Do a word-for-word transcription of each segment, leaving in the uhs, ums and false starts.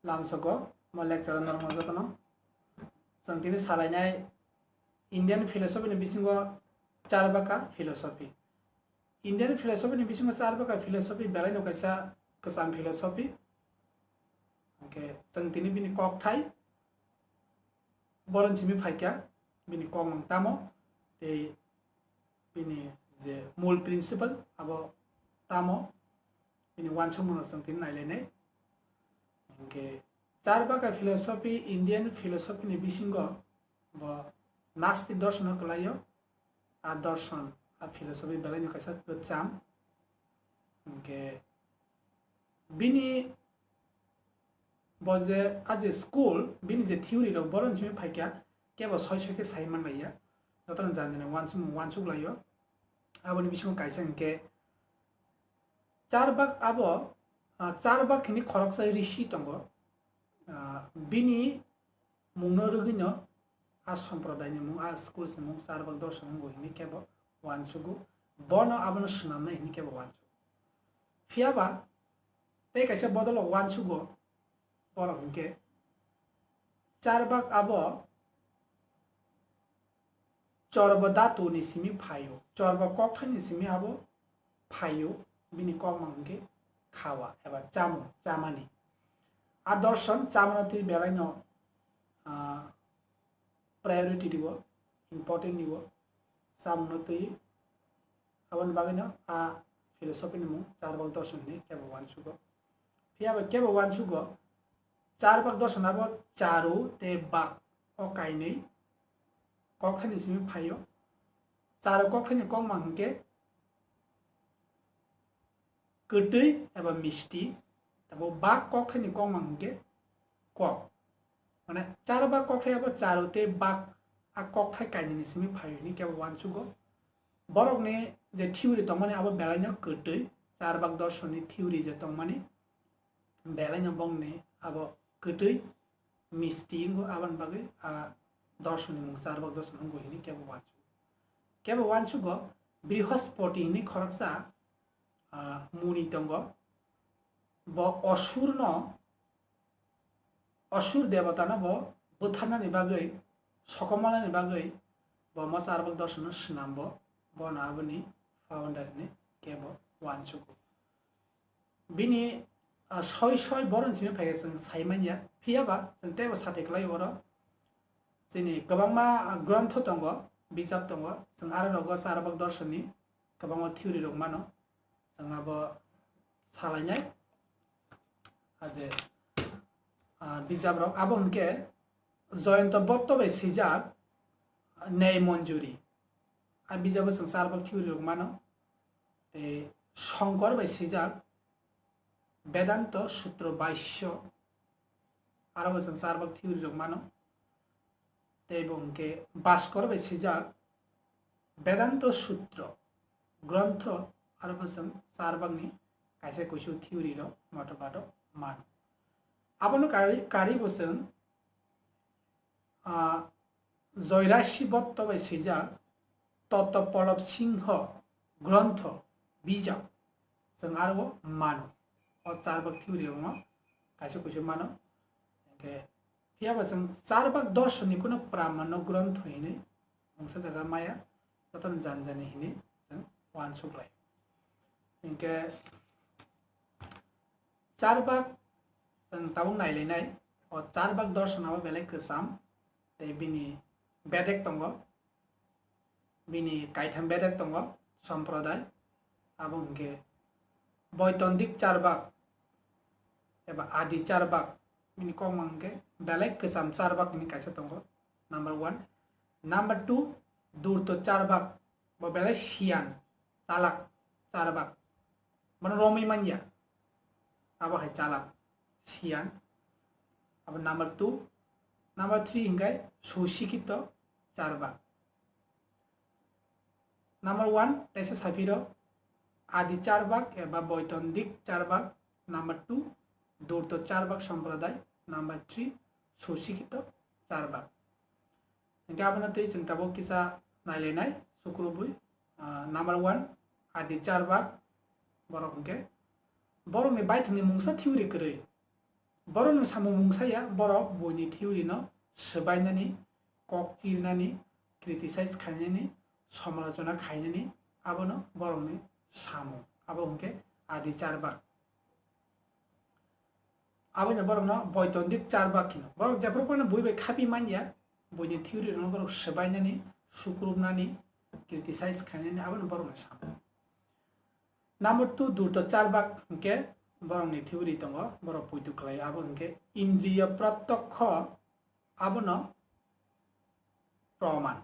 Lamsogo mo lecture norok no jotono. Chwng tini salainai Indian philosophy ni bisingo Charvaka philosophy. Indian philosophy ni bisingo Charvaka philosophy belai no kaisa kwcham philosophy. Hwnkhe chwng tini bini kokthai boron simi phaikha, bini kokmang tamo, tei bini je mul principle abo tamo, bini uansukmano chwng tini nailainai. Hwnkhe Charvaka philosophy, Indian philosophy ni bisingo bo nastik dorsono kwlaio, a dorson, a philosophy belaino kaisa kwcham. Hwnkhe bini bo je a je school, bini je theory rok boron simi phaikha, kebo soi soi khe sai manlaiya. Jotono jani jani uansuk, uansuk laio. Aboni bisingo kaisa hwnkhe Charvak abo, ah, Charvak hini khoroksa rishi tongo. Ah, bini mungno rwgwino a somprodaini mung, a schools ni mung Charvak dorson wngwi hini kebo uansugo. Bono abono swnamnai hini kebo uansugo. Phiyaba tei kaisa bodolo uansugo, borok hwnkhe Charvak abo chorbo dhatu ni simi phaio, chorbo kokthaini simi abo phaio, bini kokmang hwnkhe khawa eba chamung, chamani. A dorson chamano twi belaino, ah, priority rio, important rio, chamungno twi. Aboni bagwino a philosophy ni mung Charvak dorson hinwi kebo uansugo. Phiyaba kebo uansugo, Charvak dorson abo charu tei bak o kainwi kokthaini simi phaio. Charu kokthaini kokmang hwnkhe kwtwi eba misti, tabo bak kokthaini kokmang hwnkhe kok. Mane Charvak kokthai abo charu tei bak a kokthai kainwini simi phaio hinwi kebo uansugo. Borokni je theory tongmani abo belaino kwtwi, Charvak dorson ni theory je tongmani belaino bongni abo kwtwi misti wngo, aboni bagwi a dorson ni mung Charvak dorson wngwi hinwi kebo uansugo. Kebo uansugo Brihaspoti hinwi khoroksa, ah, muni tongo. Bo osurno, osur debotano bo butharnani bagwi, sokomornani bagwi bo mo Charvak dorsono swnambo, bono aboni founder hinwi kebo uansugo. Bini, ah, soi soi boron simi phaikhe chwng sai manya. Phiyaba chwng teibo sati kwlai oro. Chini kwbangma, ah, grontho tongo, bijap tongo. Chwng aro rogo Charvak dorson ni kwbangma theory rok mano. Chwng abo salainai. Aje, ah, bijap rok abo hwnkhe Jayanta Bhotto bai swijak, ah, Nei Manjuri. A bijabo chwng Charvak theory rok mano. Tei Shankar bai swijak Vedanta Sutro Bhashya, aro bo chwng Charvak theory rok mano. Tei bo hwnkhe Bhaskar bai swijak Vedanta Sutro grontho, aro bo chwng Charvak ni kaisa kuisu theory rok moto bato mano. Abono kari, kari bo chwng, ah, Joyrashi Bhotto bai swijak Toto Pallab Singho grontho bijap chwng aro mano. O Charvak theory rokno kaisa kuisu mano. Hwnkhe phiyaba chwng Charvak dorson ni kuno pramano grontho hinwi mungsa jaga maya, jotono janjani hinwi chwng uansuk lai. Hwnkhe Charvak chwng tabuk nailainai, o Charvak dorson abo belai kwcham, tei bini bedek tongo, bini kaitham bedek tongo, somproday, abo hwnkhe Boitondik Charvak eba Adi Charvak, bini kokmang hwnkhe belai kwcham Charvak hinwi kaisa tongo, number one. Number two, Durto Charvak, bo belai siyan, chalak Charvak. Bono romwi manya. Abo hai chalak, siyan. Abo number two. Number three hingkai susikito Charvak. Number one, teisa saphiro Adi Charvak eba Boitondik Charvak. Number two, Durto Charvak Somproday. Number three, susikito Charvak. Hingke abono tei chwng tabuk kisa nailainai, sukrubwi, ah, number one, Adi Charvak, borok hingke borokni baithangni mungsa theory kwrwi. Borokni samung mungsa ya, borok buini theory no swbainani, kok chirnani, criticize khainani, somalochona khainani, abono borokni samung. Abo hwnkhe adi charbak. Abono borokno boitondik charbak hino. Borok jephru phano bui bai khapi manya, buini theory rokno borok swbainani, sukrubnani, criticize khainani, abono borokni samung. Number two, durto charbak hwnkhe borokni theory tongo, borok poito khlai, abo hwnkhe indriyo protokho, abono proman.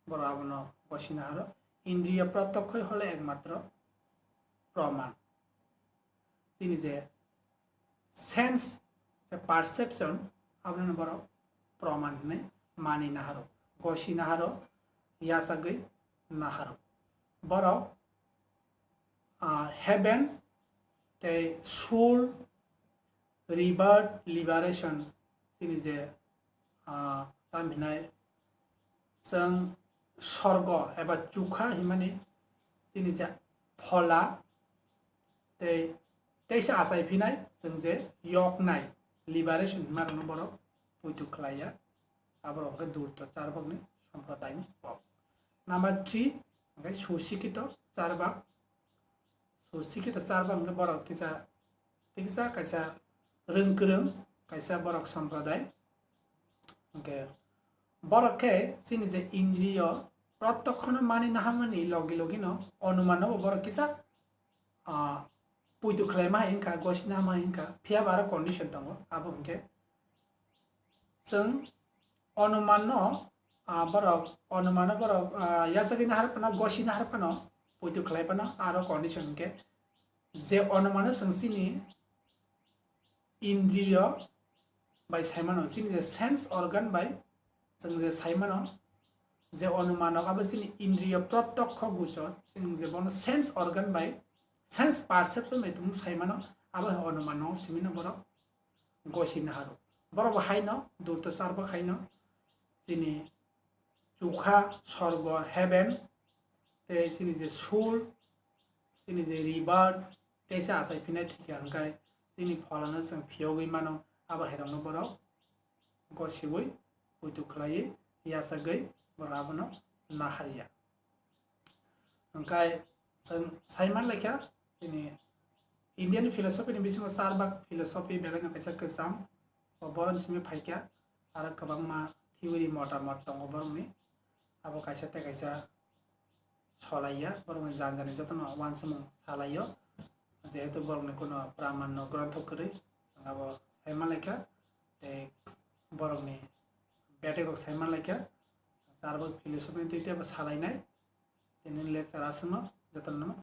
Borok abono gosina haro. Indriyo protokkhoi hole ekmatro proman. Chini je sense, je perception, abono borok proman hinwi mani naharo, gosi naharo, yachagwi naharo. Borok, ah, heaven tei soul, rebirth, liberation, chini je, ah, tam hinai chwng sorgo eba chukha himani chini je phola tei teisa achai phinai chwng je yoknai, liberation hima rokno borok poito khlaiya. Aborok hwnkhe durto charbakni somprodayni kok. Number three, hwnkhe susikito charbak. Susikito charbak hwnkhe borok kisa, kisa kaisa rwng kwrwng, kaisa borok somproday. Hwnkhe borok khe chini je indriyo protokhono mani nahamani logi logino onumano bo borok kisa, ah, poito khlaima hai wngkha, gosina ma hai wngkha, phiya ba aro condition tongo, abo hwnkhe chwng onumanno, ah, borok, onumanno borok, ah, yachagwi nahar phano, gosi nahar phano, poito khlai phano, aro condition hwnkhe je onumano chwng chini indriyo bai saimano, chini je sense organ bai chwng je saimano, je onumanok abo chini indriyo protokho gusor, chwng je bono sense organ bai, sense perception bai tong saimano, abo hai onumanno simino borok gosi naharo. Borok bo haino, durto charbak haino, chini chukha, sorgo, heaven, tei chini je soul, chini je rebirth, teisa achai phinai thikya hwnkhe chini pholano chwng phiyogwi mano, abo hairokno borok gosiwi, poito khlaiwi, yachagwi borok abono naharya. Hwnkhe chwng sai man laikha, chini Indian philosophy ni bisingo charbak philosophy belaino kaisa kwcham, o borokni simi phaikha, aro kwbangma theory motamot tongo borokni, abo kaisa tei kaisa solaiya, borokni jani jani jotono uansukmung salaio, jehetu borokni kuno pramanno grontho kwrwi, chwng abo sai man laikha, tei borokni betek rok sai man laikha, charbak philosophy ni twi tei abo salainai, tini lecture aswkno jotono